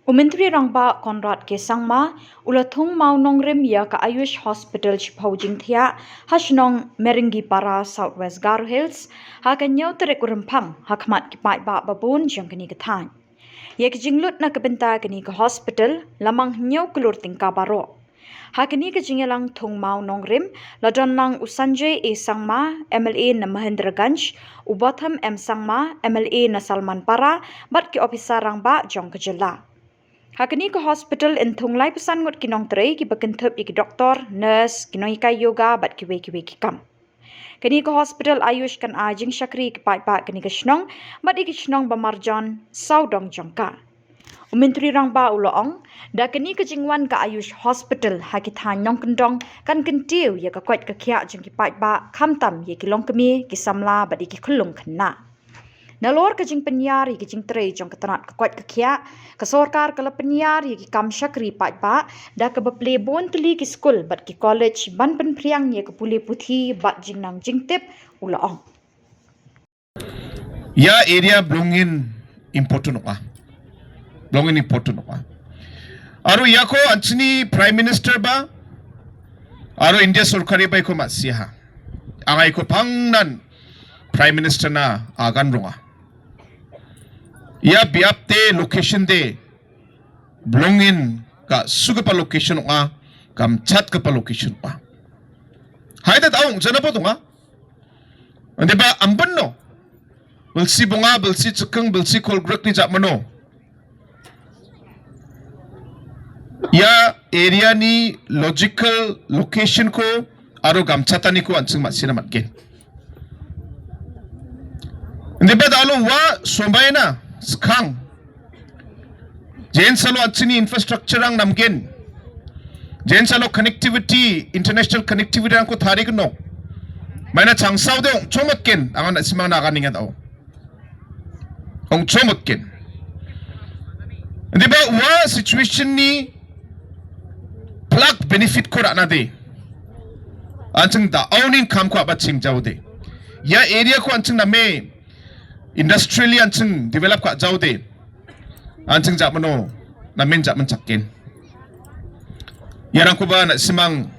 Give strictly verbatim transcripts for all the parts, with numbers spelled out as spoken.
U Myntri Rangbah Conrad K Sangma u la thung mawnongrim ïa ka Ayush Hospital shiphew jingthiah ha shnong Meringipara, South West Garo Hills, ha ka hynñiew tarik u Rymphang, ha khmat ki paidbah babun jong kane ka thaiñ. Ïa ka jinglut na ka bynta kane ka hospital la mang hynñiew klur tyngka baroh. Ha kane ka jingïalang thung mawnongrim la don lang u Sanjay A Sangma, M L A na Mahendraganj, u Botham M Sangma, M L A na Salmanpara, bad ki ophisar rangbah jong ka jylla. Ha kane ka hospital yn thung laiphew san ngut ki nongtrei kiba kynthup ïa ki doktor, nurse, ki nonghikai yoga bad kiwei kiwei ki kam. Kane ka hospital Ayush kan ai jingshakri ïa ki paidbah kane ka shnong bad ïa ki shnong ba marjan sawdong jong ka. U Myntri Rangbah u la ong, da kane ka jingwan ka Ayush Hospital ha ki thaiñ nongkyndong kan kyntiew ïa ka koit ka khiah jong ki paidbah, khamtam ïa ki longkmie, ki samla bad ïa ki khyllung khynnah. Nalor ka jingpynïar ïa ka jingtrei jong ka tnat ka koit ka khiah, ka sorkar ka la pynïar ïa ki kam shakri paidbah da kaba plie bun tylli ki skul bad ki college ban pynphriang ïa ka pule puthi bad jingnang jingtip, u la ong. Ïa area Blongin important ka. Blongin important ka. Aro ïa ko ansini Prime Minister ba, aro India sorkar ba ïa ko mat siha. Angai ko pangnan Prime Minister na agan runga. Ïa biap te location te Blongin ka suka pa location ka, kam chat ka pa location ka. Hai da taung jana pa tunga. Ande ba amban no. Belsi bunga, belsi cekeng, belsi kolgrek ni jak mano. Ïa area ni logical location ko, aro gamchatan ni ko ansing mat sina mat gen. Ande ba dalo wa sombai na skang. Jen salo ansini infrastructure ang namgen. Jen salo connectivity, international connectivity ang ko thari keno. Maina changsau de ong chomot ken, angan simang na kan ingat au. Ong chomot ken. Ande ba wa situation ni plak benefit ko rana de. Ansing da aunin kam ko abat sing jau de. Ïa area ko ansing name industrially ansing develop ka jau de. Ansing jak mano, namen jak men chakin. Ïa rang ko ba na simang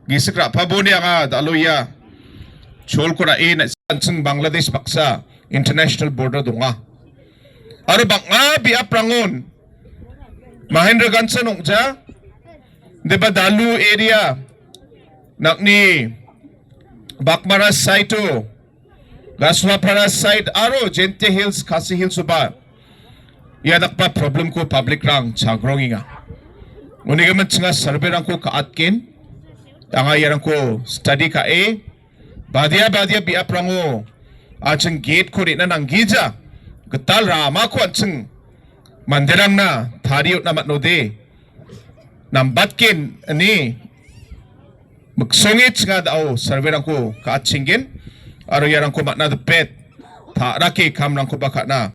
gisik ra pa boni anga da lo ïa. Chol ko ra e na ansing Bangladesh baksa international border dunga. Aro bak nga bi aprangon. Mahendra Gansan ongja. Deba dalu area. Nakni Bakmara side to. Gaswapara side aro Jaintia Hills, Khasi Hills uba. Ïa dakpa problem ko public rang chagrong inga. Uni ga man chinga survey rang ko ka atkin. Anga ïa rang ko study ka e. Badia badia bi aprango. Aching gate ko ri na nang gija. Getal rama ko aching. Manderang na thariut na mat node. Nambatkin ni. Meksonge chinga dau survey rang ko ka achingin. Aro ïa rang ko mat na depet. Tha raki kam rang ko bakana.